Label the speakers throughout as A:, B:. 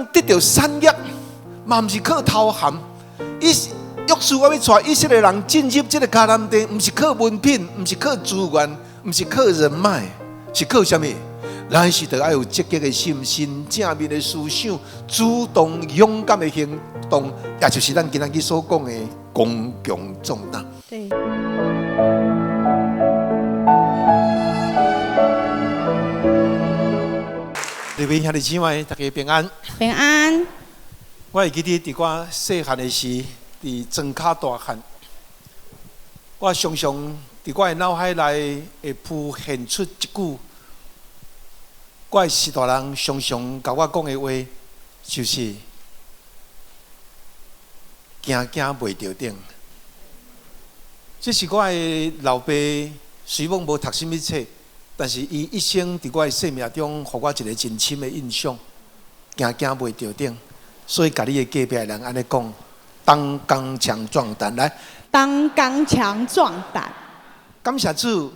A: 得著產業，嘛毋是靠頭銜。伊約書亞欲帶以色列人進入這个迦南地，毋是靠文憑，毋是靠資源，毋是靠人脈，是靠啥物？咱是著愛有積極的信心、正面的思想、主動勇敢的行動，也就是咱今仔日所講的剛強壯膽。
B: 對。
A: 各位兄弟姊妹，大家平安。
B: 平安。
A: 我會記得佇我細漢的時，佇莊跤大漢，我常常佇我的腦海內會浮現出一句，我的序大人常常共我講的話，就是“驚驚袂著頂”。這是我的老爸，雖罔無讀啥物冊，但是伊一生佇我的生命中，予我一个真深的印象。驚驚袂著頂，所以共你的隔壁人按呢講：當剛強壯膽來。
B: 當剛強壯膽。
A: 感謝主，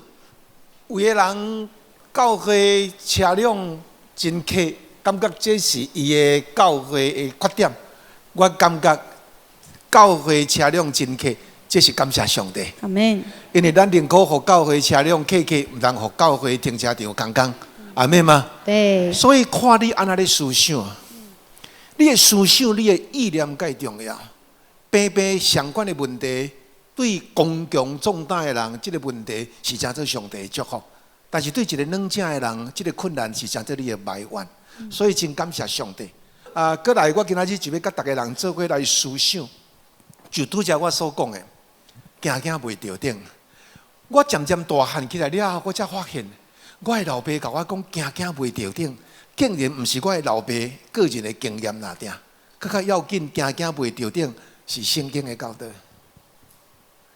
A: 有的人教會車輛真客，感覺這是伊的教會的缺點。我感覺教會車輛真客，這是感謝上帝。
B: 阿們。
A: 因為咱寧可予教會車輛客客，毋通予教會停車場空空。阿們嗎？
B: 對。
A: 所以看你按怎咧思想，你的思想、你的意念蓋重要。平平相仝的問題，對剛強壯膽的人，這个問題是成做上帝的祝福；但是對一个軟正的人，這个困難是成做你的埋怨。所以真感謝上帝。啊，閣來，我今仔日就欲佮逐家人做伙來思想，就拄才我所講的，驚驚袂著頂。我漸漸大漢起來了後，我才發現，我的老爸共我講驚驚袂著頂，竟然毋是我的老爸個人的經驗爾定，閣較要緊，驚驚袂著頂是聖經的教導，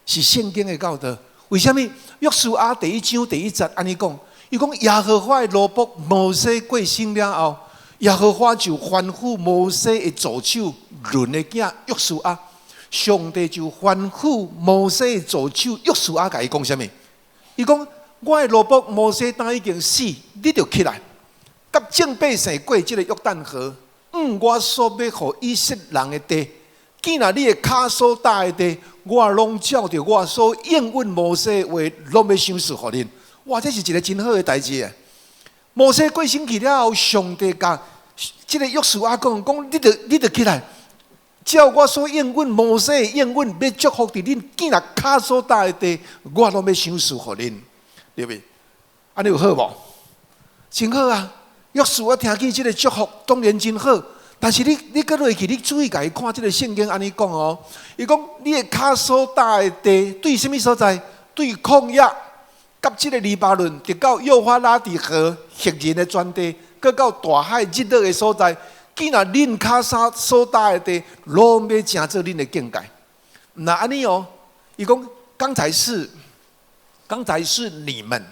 A: 是聖經的教導。為啥物？約書亞第一章第一節按呢講，伊講耶和華的奴僕摩西過身了後，耶和華就吩咐摩西的助手嫩的囝約書亞，上帝就吩咐摩西的助手約書亞，共伊講啥物？伊講我的奴僕摩西當已經死，你著起來，佮眾百姓過這个約旦河，往我所欲予以色列人的地。既若你的跤所踏的地，我攏照著我所應允摩西的話，攏欲賞賜予恁。哇，這是一个真好的代誌啊！摩西過身去了後，上帝共這个約書亞講，講你著起來，照我所應允摩西的應允，欲祝福佇恁既若跤所踏的地，我攏欲賞賜予恁，對袂？按呢有好無？真好啊！約書亞聽見這个祝福，當然真好。但是你你閣落去，你注意共伊看這个聖經按呢講哦。伊講你的跤所踏的地，對啥物所在？對曠野，佮這个黎巴嫩，直到幼發拉底河，赫人的全地，閣到大海日落的所在。既若恁跤所踏的地，攏欲成做恁的境界。毋若按呢哦，伊講剛才是你們，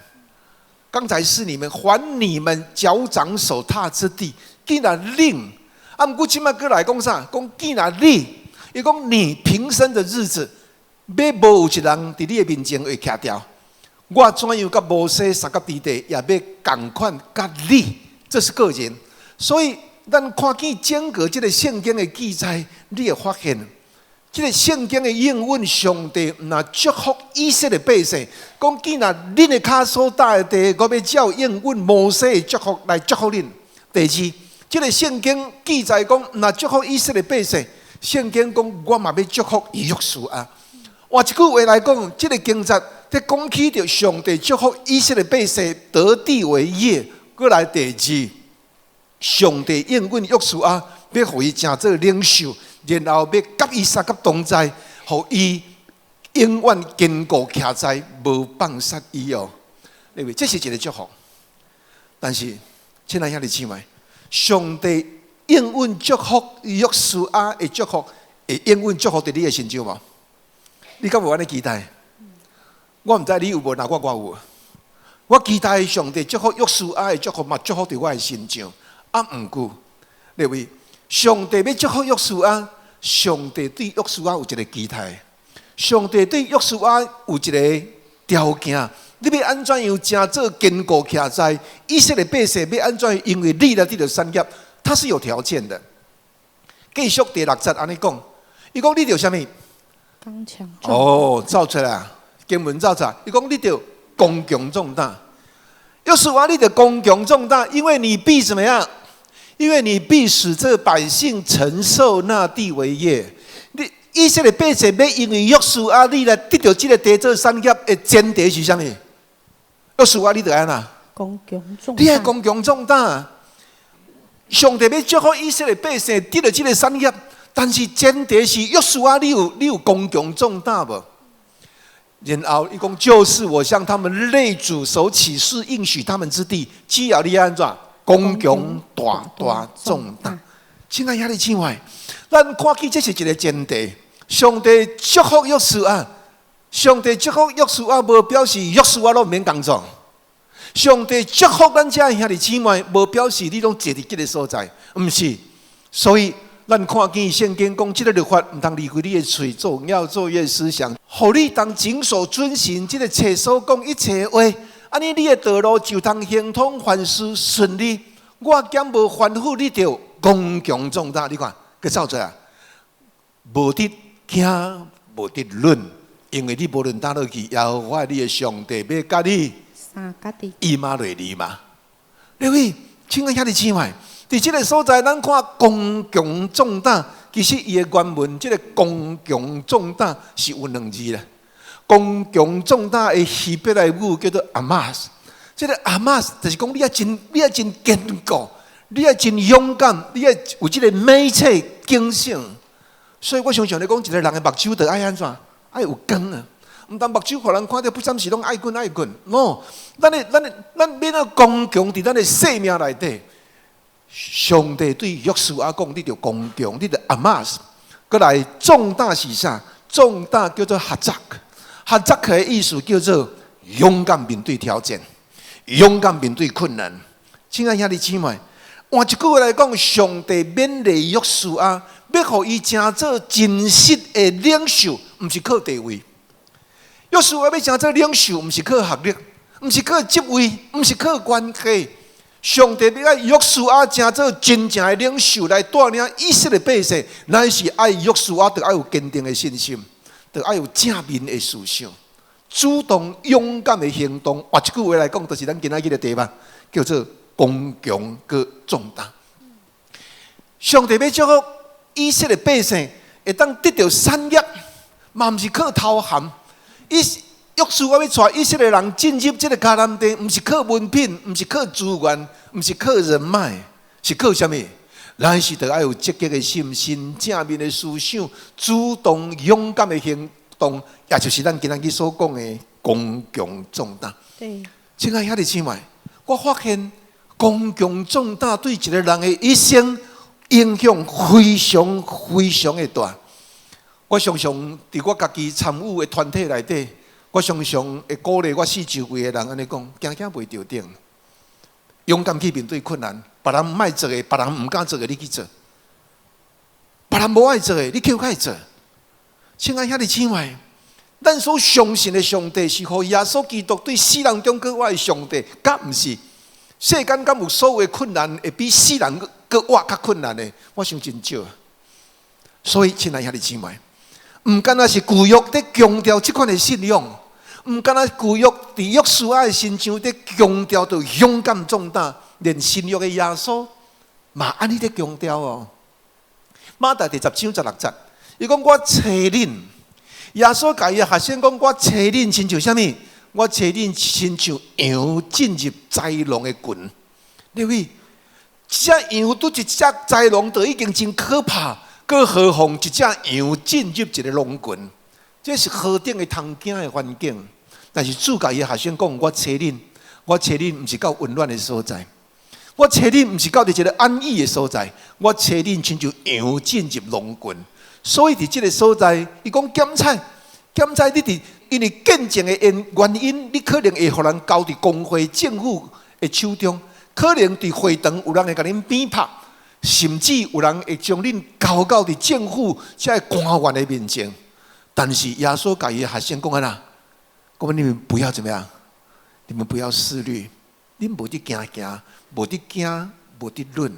A: 剛才是你們，凡你們腳掌所踏之地，既若恁。啊！毋過這擺閣來講啥？講既若你，伊講你平生的日子，欲無有一人佇你的面前會徛牢。我怎樣佮摩西相佮佇地，也欲仝款佮你，這是個人。所以，咱看見整個這个聖經的記載，你會發現，這个聖經的應允，上帝毋若祝福以色列百姓，講既若恁的跤所踏的地，我欲照應允摩西的祝福來祝福恁。第二，這个聖經記載講，毋若祝福以色列百姓，聖經講我嘛欲祝福約書亞。換一句話來講，這个經節佇講起著上帝祝福以色列百姓得地為業。閣來第二，上帝應允約書亞，欲予伊成做領袖，然後欲佮伊相佮同在，予伊永遠堅固徛在，無放殺伊哦。因為這是一个祝福。但是，親愛兄弟姊妹，上帝應允祝福約書亞的祝福，會應允祝福佇你的身上無？你敢有按呢期待？我毋知你有無，若我有。我期待上帝祝福約書亞的祝福嘛，祝福佇我的身上。啊，毋過，各位，上帝欲祝福約書亞，上帝對約書亞有一个期待。上帝對約書亞有一个條件。你欲按怎樣成做堅固徛在以色列百姓欲按怎樣？因為你來得著產業，它是有條件的。繼續第六節按呢講，伊講你著啥物？
B: 剛強壯。
A: 哦，走出來，經文走出來。伊講你著剛強壯膽。約書亞，你著剛強壯膽，因為你必怎麼樣？因為你必使這百姓承受那地為業。你以色列百姓欲因為約書亞你來得著這个地做產業的前提是啥物？約書亞，你著按怎？
B: 剛強壯。
A: 你愛剛強壯膽。上帝欲祝福以色列百姓得著這个產業，但是前提是約書亞，你有剛強壯膽無？然後伊講，就是我向他們列祖所起誓應許他們之地，只要你按怎剛強大大壯膽。親愛兄弟姊妹，咱看見這是一个前提。上帝祝福約書亞，上帝祝福約書亞，無表示約書亞攏毋免工作。上帝祝福咱遮兄弟姊妹，無表示你攏坐佇這个所在，毋是。所以咱看見聖經講，這个律法毋通離開你的喙，總要晝夜思想，予你當謹守遵行這个冊所講一切話，按呢你的道路就通亨通，凡事順利。我敢無吩咐你，著剛強壯膽？你看，閣走出來，無得驚，無得論，因為你無論佗落去，耶和華你的上帝欲佮你
B: 相佮佇
A: 以馬內利嘛。各位親愛兄弟姊妹，佇這个所在，咱看剛強壯膽，其實伊的原文，這个剛強壯膽是有兩字啦。剛強壯膽的希伯來語叫做阿瑪斯，這个阿瑪斯就是講你愛真堅固，你愛真勇敢，你愛有這个猛勇警醒。所以我常常咧講，一个人的目睭著愛按怎？愛有光啊！毋通目睭予人看著不三時攏愛睏愛睏。喏，咱欲按怎剛強佇咱的生命內底。上帝對約書亞講：你著剛強，你著阿瑪斯。閣來壯膽是啥？壯膽叫做哈扎克，哈扎克的意思叫做勇敢面對挑戰，勇敢面對困難。親愛兄弟姊妹，換一句話來講，上帝勉勵約書亞，欲予伊成做真實的領袖，毋是靠地位。約書亞欲成做領袖，毋是靠學歷，毋是靠職位，毋是靠關係。上帝欲愛約書亞成做真正的領袖來帶領以色列百姓，乃是愛約書亞著愛有堅定的信心，著愛有正面的思想，主動勇敢的行動。換一句話來講，就是咱今仔日的題目，叫做剛強閣壯膽。上帝欲祝福以色列百姓，會當得著產業，嘛毋是靠頭銜。約書亞欲帶以色列人進入這个迦南地，毋是靠文憑，毋是靠資源，毋是靠人脈，是靠啥物？咱是著愛有積極的信心、正面的思想、主動勇敢的行動，也就是咱今仔日所講的剛強壯膽。親愛兄弟姊妹，我發現剛強壯膽對一个人的一生影響非常非常的大。我常常佇我家己參與的團體內底，我常常會鼓勵我四周圍的人按呢講：驚驚袂著頂，勇敢去面對困難。別人毋愛做的，別人毋敢做的，你去做；別人無愛做的，你抾開做。親愛兄弟姊妹，咱所相信的上帝是予耶穌基督對死人中閣活的上帝，敢毋是？世間敢有所謂困難會比死人閣活較困難的？我想真少。所以，親愛兄弟姊妹，毋干焦是舊約佇強調這款的信仰，毋干焦舊約佇約書亞的身上佇強調著勇敢壯膽，連新約的耶穌嘛按呢佇強調哦。馬太第十章十六節，伊講我差恁，耶穌共伊的學生講我差恁親像啥物？我差恁親像羊進入豺狼的群。各位，一隻羊拄一隻豺狼就已經真可怕，閣何況一隻羊進入一个狼群，這是何等的通驚的環境。但是主共伊的學生講，我差恁，我差恁毋是到溫暖的所在，我差恁毋是到佇一个安逸的所在，我差恁親像羊進入狼群。所以佇這个所在，伊講檢採，檢採你佇因為見證的原因，你可能會予人交佇公會政府的手中，可能佇會堂有人會共恁鞭拍，甚至有人會將恁交到佇政府這个官員的面前。但是耶穌共伊的學生講按怎？講你們不要怎麼樣？你們不要思慮，恁無得驚驚，無得驚，無得論。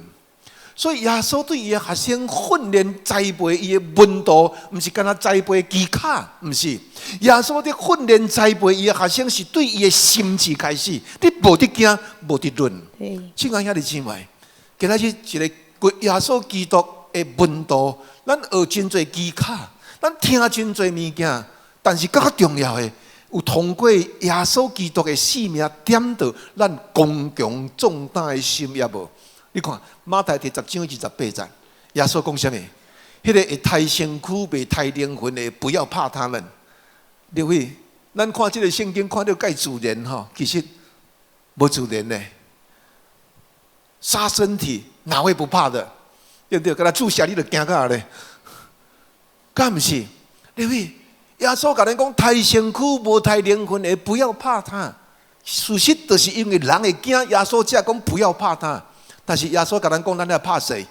A: 所以耶穌對伊的學生訓練栽培伊的門徒，毋是干焦栽培技巧，毋是。耶穌佇訓練栽培伊的學生，是對伊的心志開始。你無得驚，無得論。親愛兄弟姊妹，今仔日一個耶穌基督的門徒，咱學真濟技巧，咱聽真濟物件，但是閣較重要的，有通過耶穌基督的性命點著咱剛強壯膽的心抑無？你看馬太第10章28節，耶穌講啥物？彼个會刣身軀袂刣靈魂的，不要怕他們。對不對？咱看這个聖經看著蓋自然吼，其實無自然呢。殺身體哪會不怕的？對不對？共他注射你就驚甲咧，敢毋是？對不對？耶穌共咱講，刣身軀無刣靈魂的，不要怕他。事實就是因為人會驚，耶穌才講不要怕他。但是耶穌共咱講，咱要怕誰？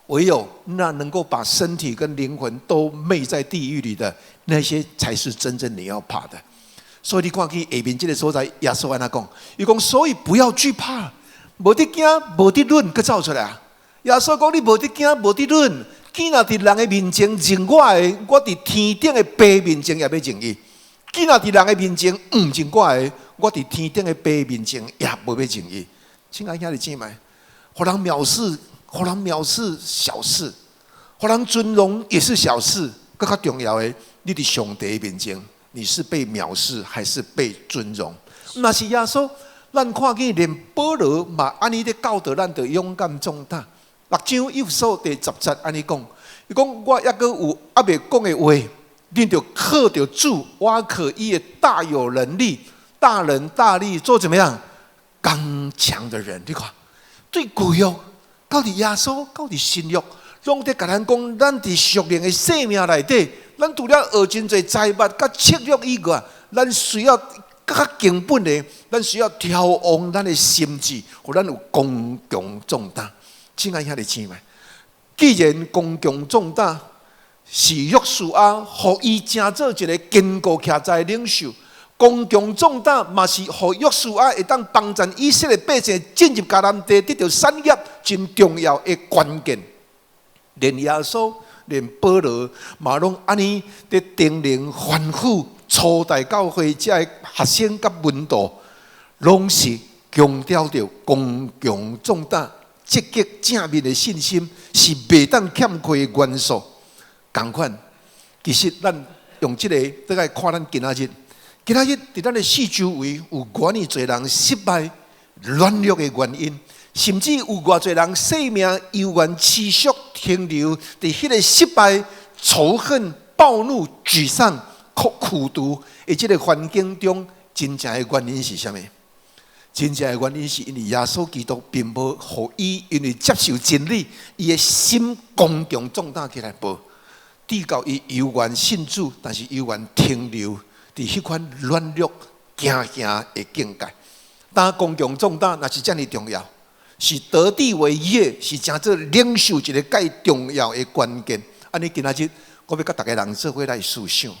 A: 唯有那能夠把身體跟靈魂都滅在地獄裡的那些，才是真正你要怕的。所以你看去下面這个所在，耶穌按怎講？伊講，所以不要懼怕，無得驚，無得論，閣走出來啊！耶穌講，你無得驚，無得論。囝若佇人的面前認我的，我佇天頂的爸面前也欲認伊；囝若佇人的面前毋認我的，我佇天頂的爸面前也無欲認伊。親愛兄弟姊妹，予人藐視，予人藐視小事，予人尊榮也是小事。閣較重要的，你佇上帝面前，你是被藐視還是被尊榮？若是耶穌，咱看見連保羅嘛按呢咧教導咱，著勇敢壯膽。6章以弗所第10節按呢講，伊講我猶閣有猶未講的話，恁著靠著主，我可以大有能力，大能大力做怎麼樣？剛強的人，你看，對舊約到佇耶穌，到佇新約，攏佇共咱講，咱佇屬靈的生命內底，咱除了學真濟財物佮策略以外，咱需要較根本的，咱需要調旺咱的心志，予咱有剛強壯膽。親愛兄弟姊妹，既然剛強壯膽是約書亞，予伊成做一个堅固徛在的領袖，剛強壯膽嘛是予約書亞會當幫助以色列百姓進入迦南地，得著產業真重要的關鍵。連耶穌、連保羅嘛攏按呢佇叮嚀吩咐初代教會這个學生佮門徒，攏是強調著剛強壯膽、積極正面的信心是袂當欠缺的元素。仝款，其實咱用這個倒來看咱今仔日，今仔日佇咱的四周圍有偌爾濟人失敗、軟弱的原因，甚至有偌濟人生命猶原持續停留佇彼个失敗、仇恨、暴怒、沮喪、苦苦毒的這个環境中，真正的原因是啥物？真正的原因是因為耶穌基督並無予伊因為接受真理，伊的心剛強壯膽起來無。直到伊猶原信主，但是猶原停留佇彼款軟弱、驚驚的境界。當剛強壯膽若是遮爾重要，是得地為業，是成做領袖一个蓋重要的關鍵。按呢今仔日，我欲佮逐个人做伙來思想，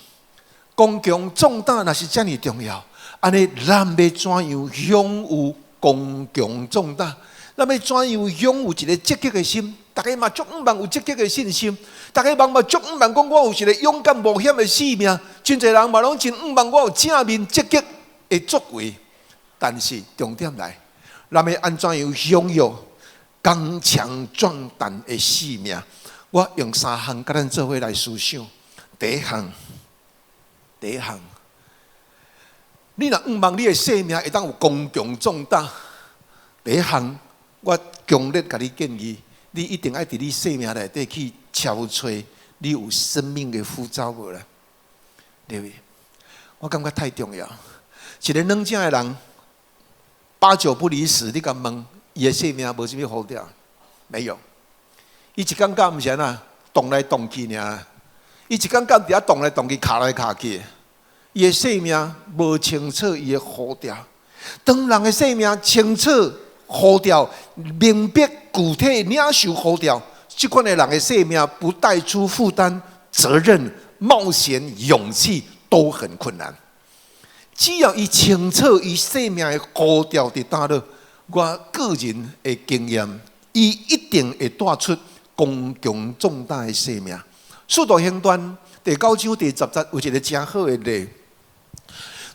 A: 剛強壯膽若是遮爾重要，按呢咱欲怎樣享有剛強壯膽？咱欲怎樣享有一个積極的心？逐家嘛足向望有積極的信心，逐家嘛足向望講我有一个勇敢冒險的生命。真濟人嘛攏真向望我有正面積極的作為。但是重點來，咱欲按怎樣享有剛強壯膽的生命？我用三項佮咱做伙來思想。第一項，第一項，你若向望你的生命會當有剛強壯膽，第一項，我強烈共你建議，你一定愛佇你生命內底去敲揣，你有生命的呼召無啦？對不對？我感覺太重要。一个軟正的人，八九不離十，你共問，伊的生命無啥物呼召，沒有。伊一工到毋是按怎動來動去爾，伊一工到佇遐動來動去，卡來卡去。伊的生命無清楚，伊的呼召。當人的生命清楚呼召，明白具體領受呼召，這款的人的生命不帶出負擔、責任、冒險、勇氣都很困難。只要伊清楚伊生命的呼召佇佗落，我個人的經驗，伊一定會帶出剛強壯膽的生命。使徒行傳第九章第十節有一个誠好的例。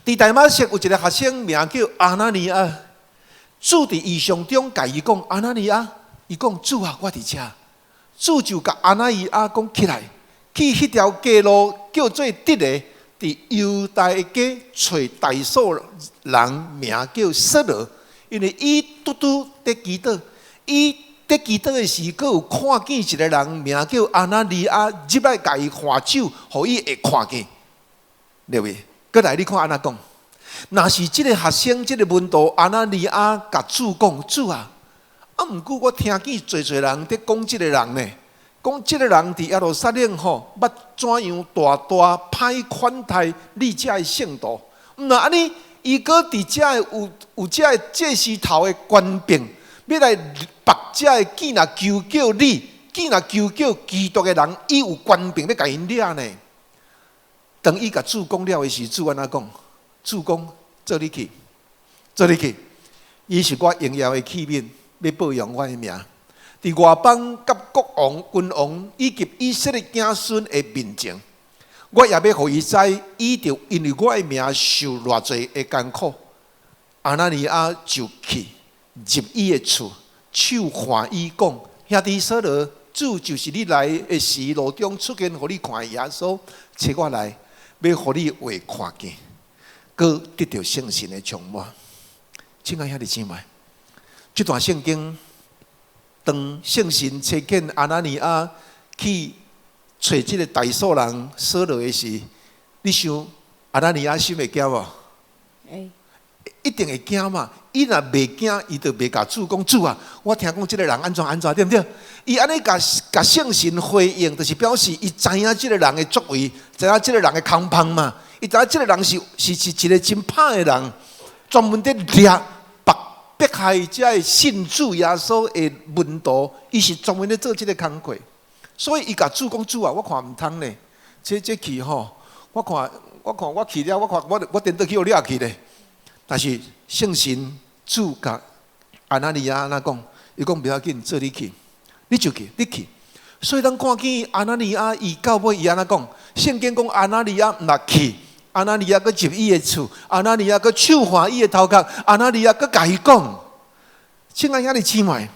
A: 佇大馬色有一个學生名叫亞拿尼亞，主佇異象中共伊講：亞拿尼亞，伊講主啊，我佇遮。主就共亞拿尼亞講起來，去彼條街路叫做直的，佇猶大的街揣大數人名叫掃羅，因為伊拄拄佇祈禱，伊佇祈禱的時，閣有看見一个人名叫亞拿尼亞入來共伊按手，予伊會看見。對袂？閣來你看按怎講？若是這个學生，這个門徒亞拿尼亞共主講：主啊，啊，毋過我聽見濟濟人佇講這个人呢，講這个人佇耶路撒冷吼，捌怎樣大大歹款待你遮的聖徒。毋若按呢，伊閣佇遮的有有遮的祭司頭的權柄，欲來縛遮的見若求叫你，見若求叫基督的人，伊有權柄欲共𪜶掠呢。當伊共主講了的時，主按怎講？主講：做你去，做你去。伊是我榮耀的器皿，欲報揚我的名。佇外邦佮國王、君王以及以色列子孫的面前，我也欲予伊知，伊著因為我的名受偌濟的艱苦。亞拿尼亞就去入伊的厝，手按伊講：兄弟掃羅，主就是你來的時路中出現，予你看的耶穌，差我來，欲予你會看見，閣得著聖神的充滿。親愛兄弟姊妹，這段聖經當聖神差遣亞拿尼亞去揣這个大數人掃羅的時，你想亞拿尼亞心會驚無？
B: 會。
A: 一定會驚嘛！伊若袂驚，伊就袂共主講主啊！我聽講這个人按怎按怎，對毋對？伊按呢共共聖神回應，就是表示伊知影這个人的作為，知影這个人的空芳嘛。伊知影這个人是是是一个真歹的人，專門佇掠縛迫害遮的信主耶穌的門徒，伊是專門咧做這个工課。所以伊共主講主啊，我看毋通咧，這這去吼，我看我看我去了，我看我我顛倒去予掠去咧。但是聖神主共亞拿尼亞按怎講？伊講袂要緊，做你去，你就去，你去。所以咱看見亞拿尼亞伊到尾伊按怎講？聖經講亞拿尼亞若去，亞拿尼亞閣入伊的厝，亞拿尼亞閣手按伊的頭殼，亞拿尼亞閣共伊講。親愛兄弟姊妹，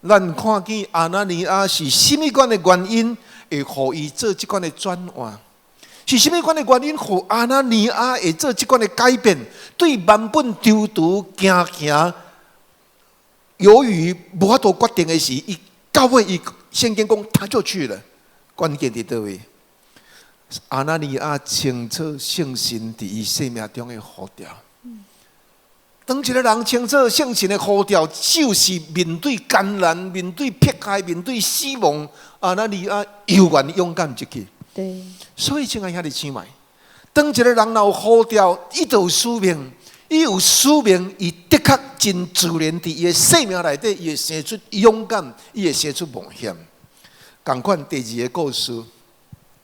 A: 咱看見亞拿尼亞是啥物款的原因會予伊做這款的轉換？是啥物款的原因，予亞拿尼亞會做這款的改變？對原本躊躇驚驚、猶豫無法度決定的時，伊到尾伊聖經講他就去了。關鍵佇佗位？亞拿尼亞清楚聖神佇伊生命中的呼召。當一个人清楚聖神的呼召，就是面對艱難、面對迫害、面對死亡，亞拿尼亞猶原勇敢入去。所以，親愛兄弟姊妹，當一个人若有呼召，伊就有使命，伊有使命，伊的確真自然佇伊的生命內底，伊會生出勇敢，伊會生出冒險。仝款第二个故事，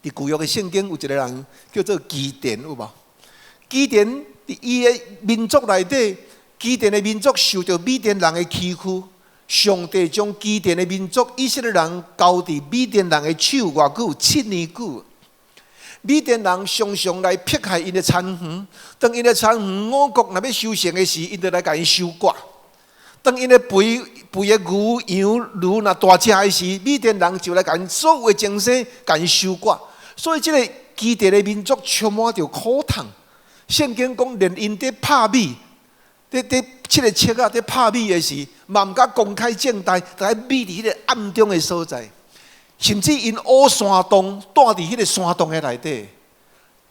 A: 佇舊約的聖經有一个人叫做基甸，有無？基甸佇伊的民族內底，基甸的民族受著米甸人的欺負，上帝將基甸的民族以色列人交佇米甸人的手，偌久？7年久。米甸人常常來迫害𪜶的田園，當𪜶的田園五穀若欲收成的時，𪜶就來共𪜶收割。當𪜶的肥肥的牛羊驢若大隻的時，米甸人就來共𪜶所有的東西共𪜶收割。所以，這个基甸的民族充滿著苦痛。聖經講，連𪜶佇拍米，佇佇七个粟仔佇拍米的時，嘛毋敢公開正大，就愛秘佇彼个暗中的所在。甚至𪜶挖山洞，蹛佇彼个山洞的內底。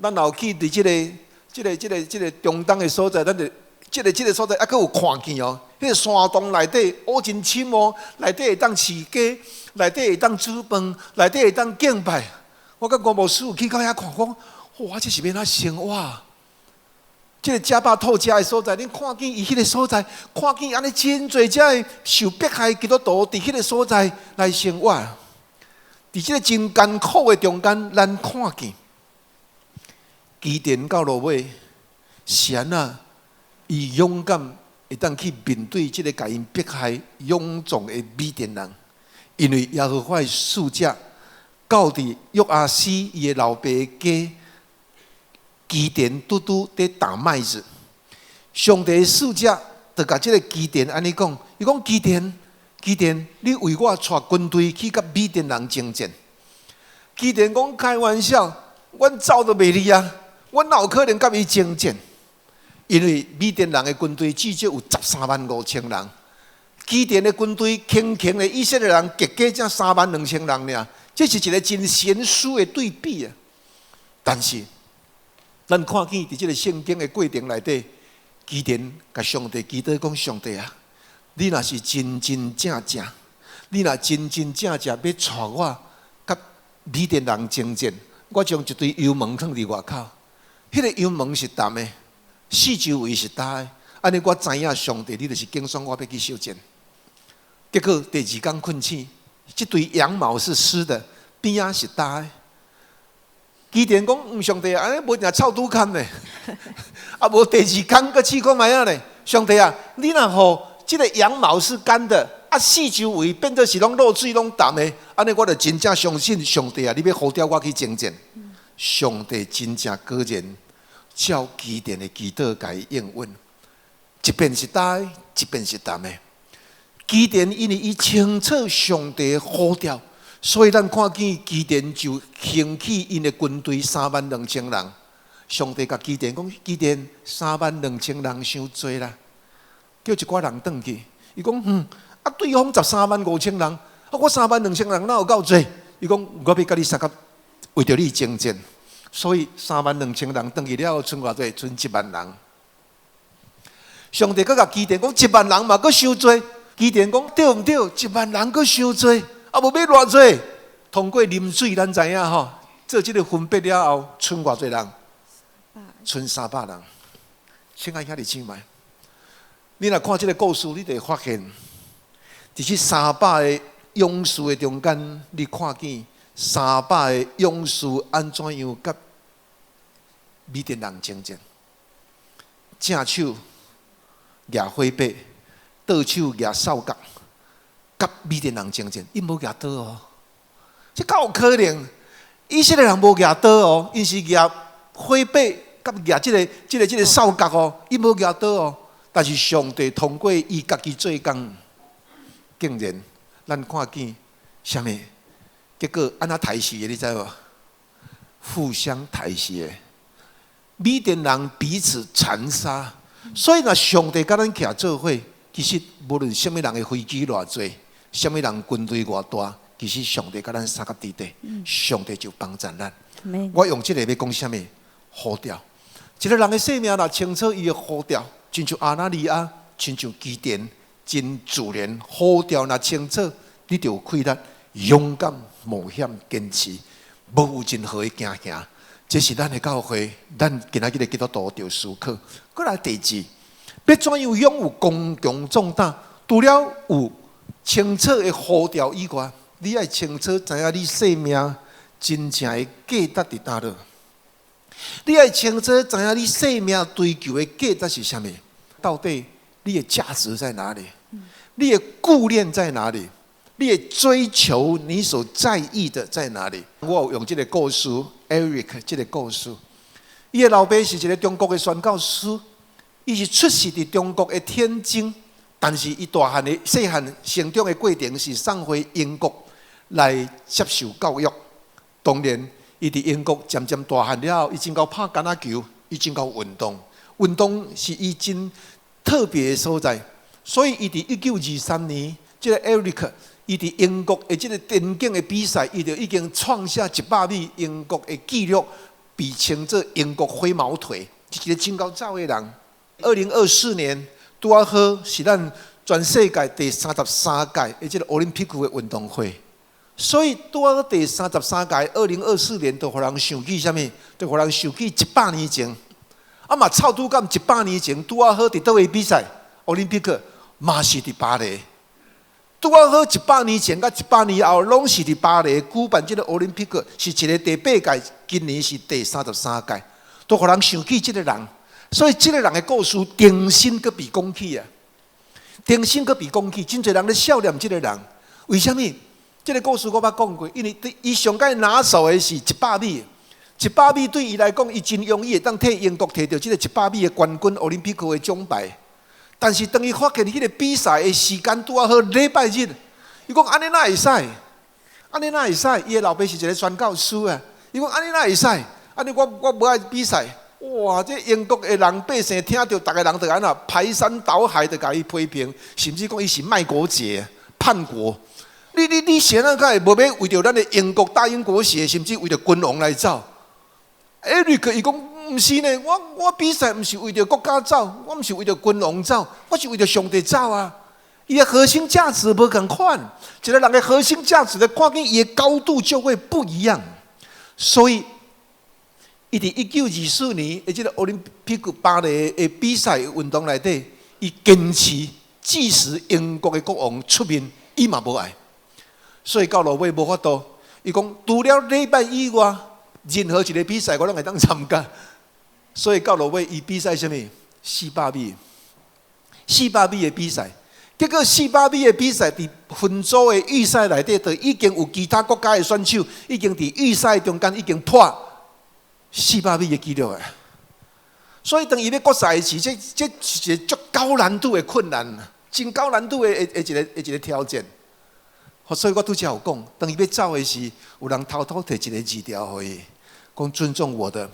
A: 咱若有去佇這个、這个、這个、這个中東的所在，咱就這个、這个所在猶閣有看見哦。彼个山洞內底挖真深哦，內底會當飼雞，內底會當煮飯，內底會當敬拜。我佮吳牧師有去到遐看，講哇，這是欲按怎生活？這个食飽吐食的所在，恁看見伊彼个所在，看見按呢真濟遮的受迫害基督徒佇彼个所在來生活。佇這个真艱苦的中間，咱看見基甸到落尾是按怎？伊勇敢會當去面對這个共𪜶迫害勇壯的米甸人。因為耶和華的使者到佇約阿斯伊的老爸家，基甸拄拄佇打麥子。上帝的使者就共這个基甸按呢講，伊講基甸，基甸，你為我帶軍隊去佮米甸人征戰。基甸講開玩笑，阮走都袂離啊，阮哪有可能佮伊征戰？因為米甸人的軍隊至少有13萬5千人，基甸的軍隊輕輕的以色列人結果才3萬2千人爾，這是一個真懸殊的對比啊！但是，咱看見佇這个聖經的過程內底，基甸共上帝祈禱講：上帝啊，你若是真真正正，你若真真正正欲帶我佮米甸人征戰，我將一堆油毛囥佇外口，彼个油毛是澹的，四周圍是焦的，按呢我知影上帝，你就是揀選我欲去相戰。結果第二工睏醒，這堆羊毛是濕的，邊仔是焦的。基甸講：上帝啊，按呢無定臭拄崁咧，啊無第二工閣試看覓仔咧。上帝啊，你若予這个羊毛是乾的，啊四周圍變做是攏露水攏澹的，按呢我就真正相信上帝啊，你欲呼召我去征戰。上帝真正果然照基甸的祈禱共伊應允，一邊是焦的，一邊是澹的。基甸因為伊清楚上帝的呼召，所以咱看見基甸就興起𪜶的軍隊三萬兩千人。上帝共基甸講：基甸三萬兩千人傷濟啦，叫一寡人轉去。伊講：啊對方13萬5千人，啊我三萬兩千人哪有夠濟？伊講：我欲佮你相共，為著你征戰。所以三萬兩千人轉去了後，賰偌濟？賰1萬人。上帝閣共基甸講：一萬人嘛閣傷濟。基甸講：對毋對？一萬人閣傷濟。啊，無欲偌濟，通過啉水，咱知影吼，做這个分別了後，賰偌濟人？賰300人。親愛兄弟姊妹，你若看這个故事，你就會發現，佇這三百个勇士的中間，你看見三百个勇士按怎樣佮米甸人征戰？正手舉火把，倒手舉掃角。佮米甸人征戰，𪜶無舉刀哦，這敢有可能？以色列人無舉刀哦，𪜶是舉火把，佮舉這个掃角哦，𪜶無舉刀哦。但是上帝通過伊家己做工，竟然咱看見啥物？結果按怎刣死的，你知無？互相刣死的，米甸人彼此殘殺。所以若上帝佮咱徛做伙，其實無論啥物人的飛機偌濟，啥物人軍隊偌大，其實上帝佮咱相佮佇底，上帝就幫贊咱。我用這个欲講啥物？呼召。一个人的生命若清楚伊的呼召，親像亞拿尼亞，親像基甸，真自然呼召若清楚，你就有氣力、勇敢、冒險、堅持，無有任何的驚嚇。這是咱的教會，咱今仔日的基督徒著思考。閣來第二，欲怎樣擁有剛強壯膽？除了有清楚的呼召以外，你愛清楚知影你生命真正的價值佇佗落。你愛清楚知影你生命追求的價值是啥物？到底你的價值在哪裡？你的顧念在哪裡？你的追求，你所在意的在哪裡？我有用這个故事，Eric 這个故事，伊的老爸是一个中國的宣教師，伊是出世佇中國的天津，但是伊大漢的細漢成長的過程是送回英國來接受教育。當然，伊佇英國漸漸大漢了後，伊真𠢕拍橄欖球，伊真𠢕運動，運動是伊真特別的所在。所以，伊佇1923年，這个 Eric 伊佇英國的這个田徑的比賽，伊就已經創下100米英國的紀錄，被稱做英國飛毛腿，是一個真𠢕走的人。2024年拄仔好是咱全世界第33屆的這个奧林匹克的運動會，所以拄仔好第三十三屆二零二四年，就予人想起啥物？就予人想起100年前，啊嘛臭拄敢一百年前拄仔好佇佗位比賽？奧林匹克嘛是佇巴黎。拄仔好一百年前佮一百年後，攏是佇巴黎舉辦這个奧林匹克，是一个第八屆，今年是第33屆，都予人想起這个人。所以這个人的故事重新閣被講起啊，重新閣被講起，真濟人咧數念這个人，為啥物？這個故事我捌講過，因為伊上蓋拿手的是一百米，一百米對伊來講，伊真容易會當替英國提著這個一百米的冠軍奧林匹克的獎牌。但是當伊發現彼個比賽的時間拄仔好禮拜日，伊講按呢哪會使？按呢哪會使？伊的老爸是一個宣教師啊。伊講按呢哪會使？按呢我無愛比賽。哇！這英國的人百姓聽著，逐个人就按怎排山倒海的共伊批評，甚至講伊是賣國賊、叛國。你啥人會無欲為著咱的英國大英國協，甚至為著君王來走？艾瑞克伊講毋是呢，我比賽毋是為著國家走，我毋是為著君王走，我是為著上帝走啊！伊的核心價值無仝款，一個人的核心價值的看見伊的高度就會不一樣，所以伊佇1924年的這個奧林匹克巴黎的比賽運動內底，伊堅持，即使英國的國王出面，伊嘛無愛。所以到落尾無法度，伊講除了禮拜以外，任何一個比賽我攏會當參加。所以到落尾，伊比賽啥物？四百米，四百米的比賽。結果四百米的比賽，佇分組的預賽內底，就已經有其他國家的選手已經佇預賽中間已經破四百米的紀錄啊！所以當伊欲決賽時，這是一個足高難度的困難，真高難度的一個挑戰。所以我拄才有講，當伊欲走的時，有人偷偷提一个字條予伊，講尊重我的，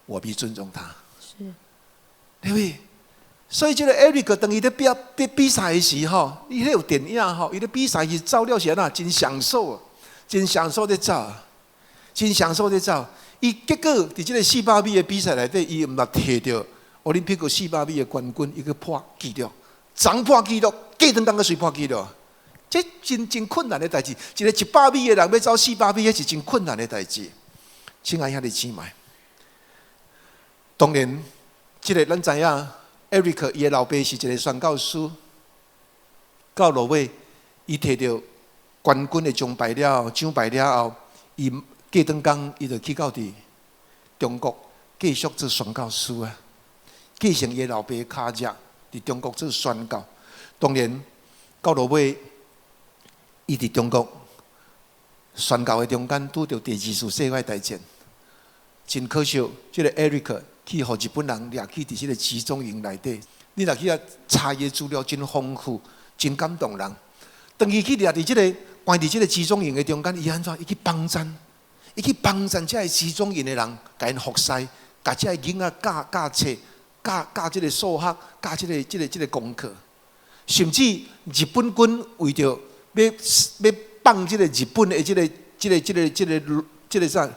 A: 我必尊重他。對不對？所以這個艾瑞克當伊咧比賽的時吼，伊彼有電影吼，伊咧比賽是走了是按怎，真享受，真享受咧走，真享受咧走。伊結果佇這個四百米的比賽內底，伊毋但提著奧林匹克四百米的冠軍，伊閣破紀錄，昨破紀錄，隔轉工閣隨破紀錄。這真真困難的代誌，一個一百米的人欲走四百米，彼是真困難的代誌。親愛兄弟姊妹，當然，這個咱知影，艾瑞克伊的老爸是一個宣教師，到落尾，伊提著冠軍的獎牌了後，獎牌了後，伊隔轉工，伊就去到佇中國繼續做宣教師啊，繼承伊的老爸的跤跡，佇中國做宣教。當然，到落尾，伊佇中國宣教的中間，拄著第二次世界大戰，真可惜，這個艾瑞克去予日本人掠去佇這個集中營內底。你若去遐查伊的資料，真豐富，真感動人。當伊去掠佇這個關佇這個集中營的中間，伊按怎？伊去幫贊，伊去幫贊這个集中營的人，共𪜶服侍，共這个囡仔教教冊、教教這个數學、教這個功課。甚至日本軍為著欲放這個日本的這個啥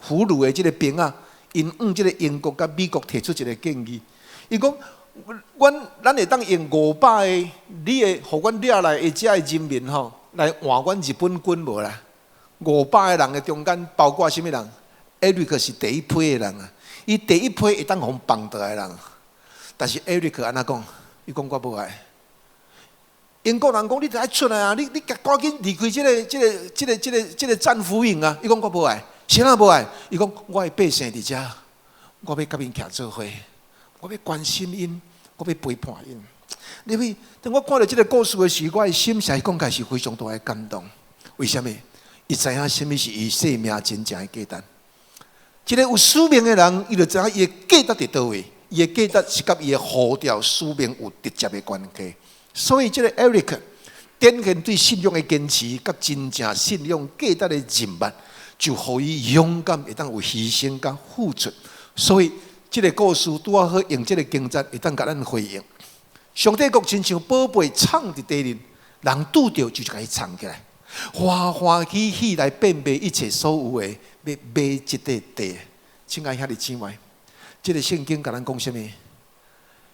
A: 俘虜的這個兵仔，𪜶向這個英國佮美國提出一個建議，伊講：阮咱會當用500個你的，予阮掠來的這个人民吼，來換阮日本軍無啦？五百個人的中間，包括啥物人？艾瑞克是第一批的人啊！伊第一批會當予放倒來的人，但是艾瑞克按怎講？伊講我無愛。英國人講你著愛出來啊！你趕緊離開這個戰俘營啊！伊講我無愛，啥人無愛？伊講我的百姓佇遮，我欲佮𪜶徛做伙，我欲關心𪜶，我欲陪伴𪜶。你會當我看著這個故事的時，我的心實在講起來是非常大的感動。為啥物？伊知影啥物是伊生命真正的價值。一個有使命的人，伊就知影伊的價值佇佗位，伊的價值是佮伊的呼召使命有直接的關係。所以，這個 Eric 展現對信仰的堅持，佮真正信仰價值的認捌，就予伊勇敢會當有犧牲佮付出。所以，這個故事拄仔好用這個經節會當共咱回應。上帝國親像寶貝藏佇地裡，人拄著就共伊藏起來，歡歡喜喜來變賣一切所有的，欲買這塊地。親愛兄弟姊妹，這個聖經共咱講啥物？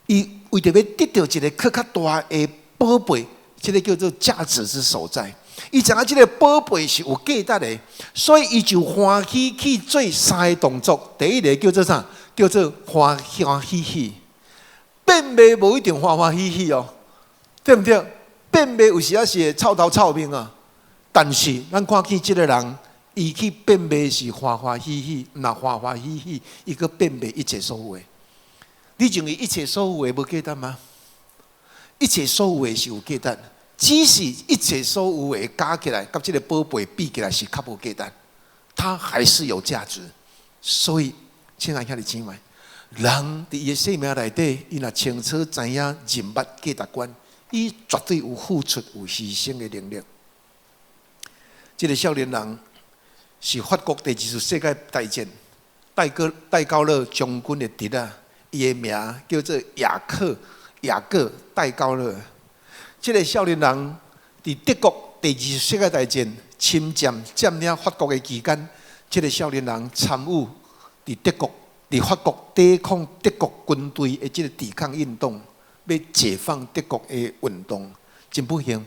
A: 伊為著欲得著一个閣較大的寶貝，這个叫做價值之所在。伊知影這个寶貝是有價值的，所以伊就歡喜去做三个動作。第一个叫做啥？叫做歡歡喜喜。變賣無一定歡歡喜喜哦，對毋對？變賣有時仔是會臭頭臭面啊。但是咱看見這个人，伊去變賣是歡歡喜喜，毋但歡歡喜喜，伊閣變賣一切所有的。你認為一切所有的無價值嗎？一切所有的是有價值，只是一切所有的加起來，佮這个寶貝比起來是較無價值，它還是有價值。所以，親愛兄弟姊妹，人佇伊的生命內底，伊若清楚知影人物價值觀，伊絕對有付出、有犧牲的能力。這个少年人是法國第二次世界大戰戴高樂將軍的侄仔，伊的名叫做雅各戴高樂。這个少年人佇德國第二次世界大戰侵佔佔領法國的期間，這个少年人參與佇德國、佇法國抵抗德國軍隊的這个抵抗運動，欲解放德國的運動，真不幸，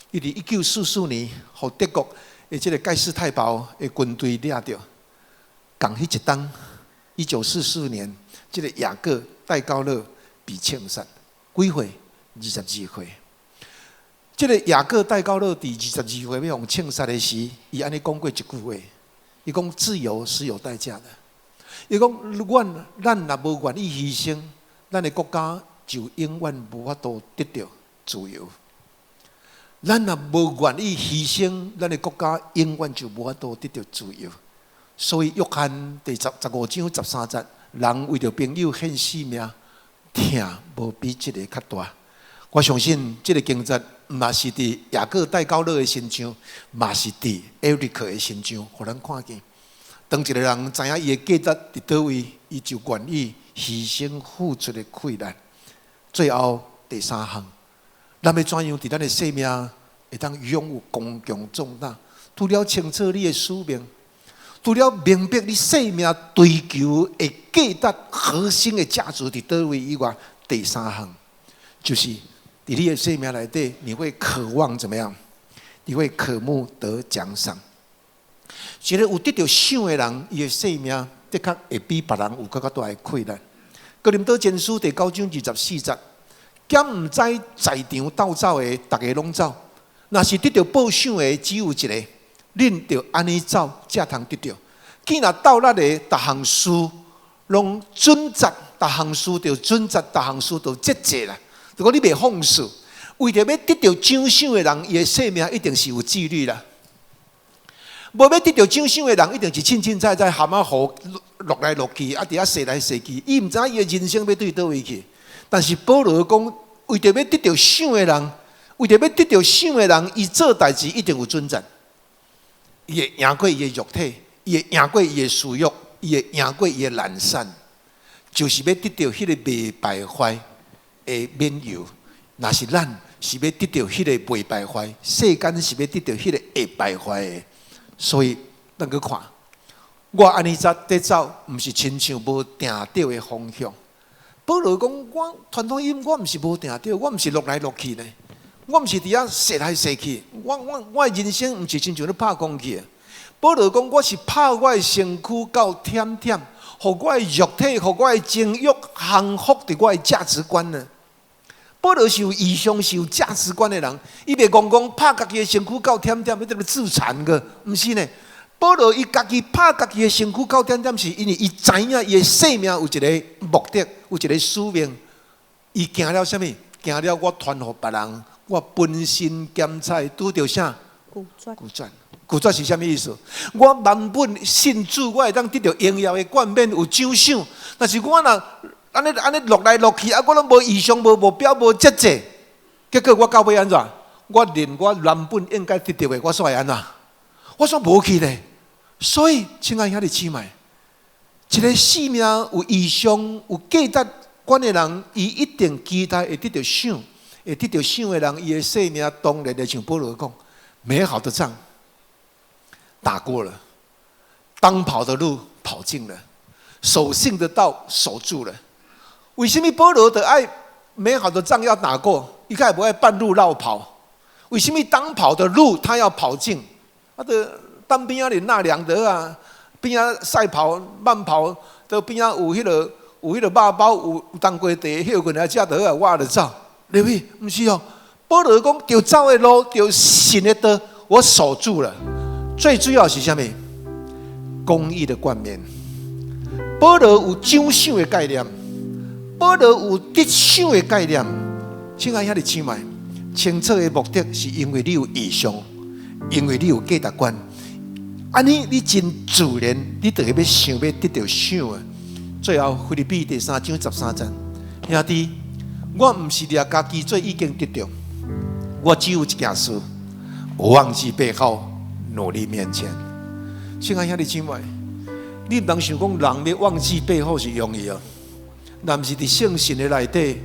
A: 伊佇1944年，予德國的這个蓋世太保的軍隊掠著，仝彼一冬，1944年，這个雅各戴高樂被槍殺，幾歲？22歲。這个雅各戴高樂佇22歲欲予槍殺的時，伊按呢講過一句話，伊講自由是有代價的。伊講，阮咱若無願意犧牲，咱的國家就永遠無法度得著自由。咱若無願意犧牲，咱的國家永遠就無法度得著自由。所以，約翰第15章13節，人為著朋友獻性命，疼無比這个較大。我相信這个經節，嘛是佇雅各戴高樂的身上，嘛是佇艾瑞克的身上，予咱看見。當一个人知影伊的價值佇佗位，伊就願意犧牲付出的氣力。最後第三項，咱欲怎樣佇咱的生命會當擁有剛強壯膽？除了清楚你的使命，除了明白你生命追求的價值核心的價值佇佗位以外，第三項就是佇你的生命內底，你會渴望怎麼樣？你會渴慕得獎賞。一个有得著賞的人，伊的生命的確會比別人有閣較大的氣力。哥林多前書第九章24節，敢毋知在場鬥走的，逐个攏走；若是得著報賞的，只有一个。恁著按呢走，才通得著。既若鬥力的，逐項事攏準則，逐項事著準則，逐項事著節制啦。如果你袂放肆，為著欲得著獎賞的人，伊的生命一定是有紀律啦。無欲得著獎賞的人，一定是凊凊彩彩蚶仔河落來落去，啊，佇遐踅來踅去，伊毋知影伊的人生欲對佗位去。但是保羅講，為著欲得著賞的人，為著欲得著賞的人，伊做代誌一定有準則。伊會贏過伊的肉體，伊會贏過伊的私欲，伊會贏過伊的懶散，就是欲得著彼个袂敗壞的免油。若是咱是欲得著彼个袂敗壞，世間是欲得著彼个會敗壞的。所以，咱閣看，我按呢佇走，毋是親像無定著的方向。保羅講，我傳福音，我毋是無定著，我毋是落來落去呢，我毋是佇遐踅來踅去，我的人生毋是親像咧拍空氣的。保羅講，我是拍我的身軀到忝忝，予我的肉體，予我的情欲降服佇我的價值觀呢。保羅是有異象、是有價值觀的人，伊袂戇戇拍家己的身軀到忝忝，欲佇咧自殘個，毋是呢。保羅伊家己拍家己的身軀到忝忝，是因為伊知影伊的生命有一个目的，有一个使命。伊驚了啥物？驚了我傳予別人，我本身兼差拄著啥？
B: 拒絕。
A: 拒絕。拒絕是啥物意思？我原本信主，我會當得著榮耀的冠冕，有獎賞。但是我若按呢按呢落來落去，啊，我攏無異象、無目標、無節制，結果我到尾按怎？我連我原本應該得著的，我煞會按怎？我煞無去咧。所以，親愛兄弟姊妹，一个生命有異象、有價值觀的人，伊一定期待會得著賞，會得著賞的人，伊的生命當然會像保羅講，美好的仗打過了，當跑的路跑盡了，守信的道守住了。為什麼保羅著愛美好的仗要打過？伊敢會無愛半路落跑？為什麼當跑的路他要跑盡？啊，著當邊仔咧納涼的啊，邊仔賽跑慢跑，都邊仔有彼個肉包，有冬瓜茶，歇睏來食就好啊，我就走。對不對？毋是哦。保羅講，著走的路，著信的道，我守住了。最主要是啥物？公義的冠冕。保羅有獎賞的概念，保羅有得賞的概念。親愛兄弟姊妹，清楚的目的是因為你有異象，因為你有價值觀。按呢，你真自然，你就會欲想欲得著賞的。最後，腓立比第三章十三節，兄弟，我毋是掠家己做已經得著，我只有一件事，忘記背後，努力面前。親愛兄弟姊妹，你毋通想講人欲忘記背後是容易哦，若毋是佇聖神的內底，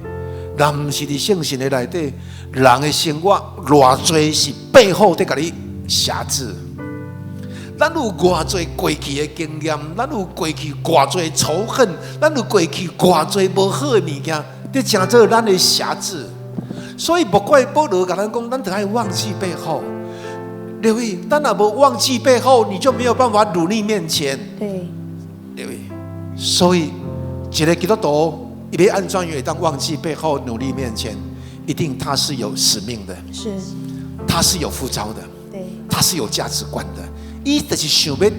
A: 若毋是佇聖神的內底，人的生活偌濟是背後佇共你轄制。咱有偌濟過去的經驗，咱有過去偌濟仇恨，咱有過去偌濟無好的物件，佇成做咱的轄制。所以莫怪保羅共咱講，咱著愛忘記背後。對不對？咱若無忘記背後，你就沒有辦法努力面前。對不對？所以一個基督徒，伊欲按怎樣會當忘記背後，努力面前，一定他是有使命的，他是有呼召的，他是有價值觀的。伊就是想欲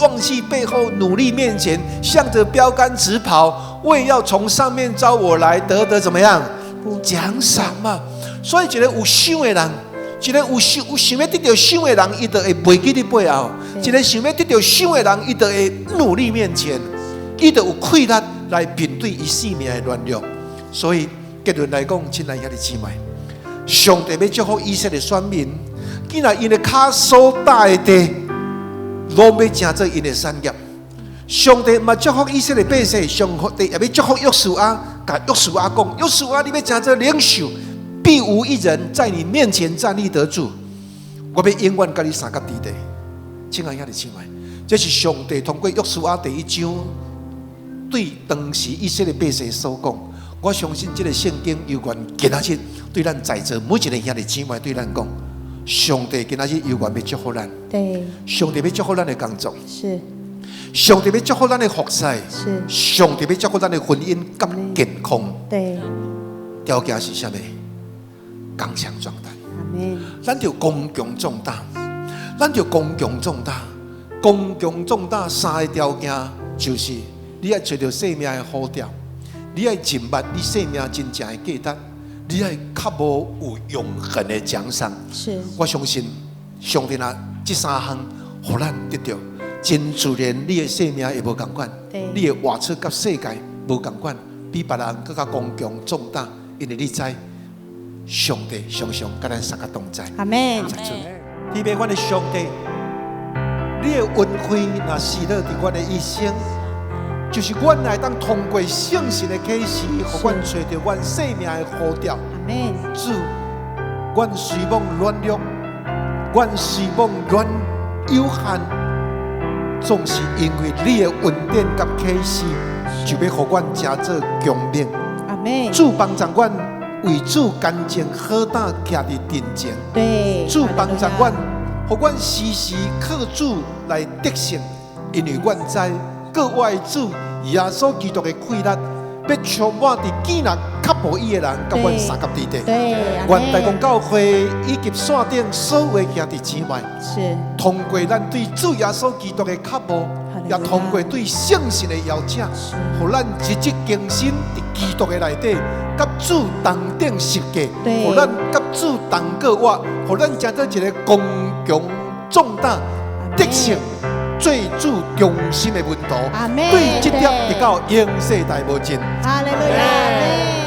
A: 忘記背後，努力面前，向着標杆直跑，為要從上面召我來得的怎麼樣獎賞嘛？所以一個有賞的人，一個有想有想欲得著賞的人，伊就會袂記得背後；一個想欲得著賞的人，伊就會努力面前，伊就有氣力來面對伊生命的軟弱。所以結論來講，親愛兄弟姊妹，上帝欲祝福以色列選民，既然𪜶的跤所踏的地，攏欲成做𪜶的產業。上帝嘛祝福以色列百姓，上帝也欲祝福約書亞，共約書亞講：約書亞，你欲成做領袖，必無一人在你面前站立得住。我欲永遠佮你相佮佇咧。親愛兄弟姊妹，這是上帝通過約書亞第一章對當時以色列百姓所講。我相信這个聖經猶原今仔日對咱在座每一个兄弟姊妹對咱講，上帝今仔日猶原欲祝福咱，上帝欲祝福咱的工作，上帝欲祝福咱的服侍，上帝欲祝福咱的婚姻佮健康。條件是啥物？剛強壯膽。
B: 阿門。
A: 咱著剛強壯膽，咱著剛強壯膽，剛強壯膽三个條件就是你愛揣著生命的呼召，你愛認捌你生命真正的價值，你愛渴慕有永恆的獎賞。我相信上帝若這三項，予咱得著，真自然你的生命會無仝款，你會活出佮世界無仝款，比別人閣較剛強壯膽，因為你知上帝常常佮咱相佮同在。
B: 阿門。
A: 天父阮的上帝，你的恩惠若施落佇阮的一生，就是阮會當通過聖神的啟示，予阮揣著阮生命的呼召。
B: 阿門。
A: 主，阮雖罔軟弱，阮雖罔軟有限，總是因為你的恩典佮啟示，就欲予阮成做強猛。
B: 阿門。
A: 主幫助阮為主堅正好膽徛佇陣前。主幫助阮，予阮時時靠主來得勝，因為阮知閣我的主耶穌基督的氣力，欲充滿佇堅若渴慕伊的人，佮阮相佮佇咧。願大公教會以及線頂所有的兄弟姊妹，通過咱對主耶穌基督的渴慕，也通過對聖神的邀請，予咱日日更新佇基督的內底，佮主同釘十架，予咱佮主同過活，予咱成做一个剛強壯膽、得勝、對主忠心的門徒，
B: 阿門。
A: 對這粒直到永世代無盡。
B: 哈利路亞，阿門。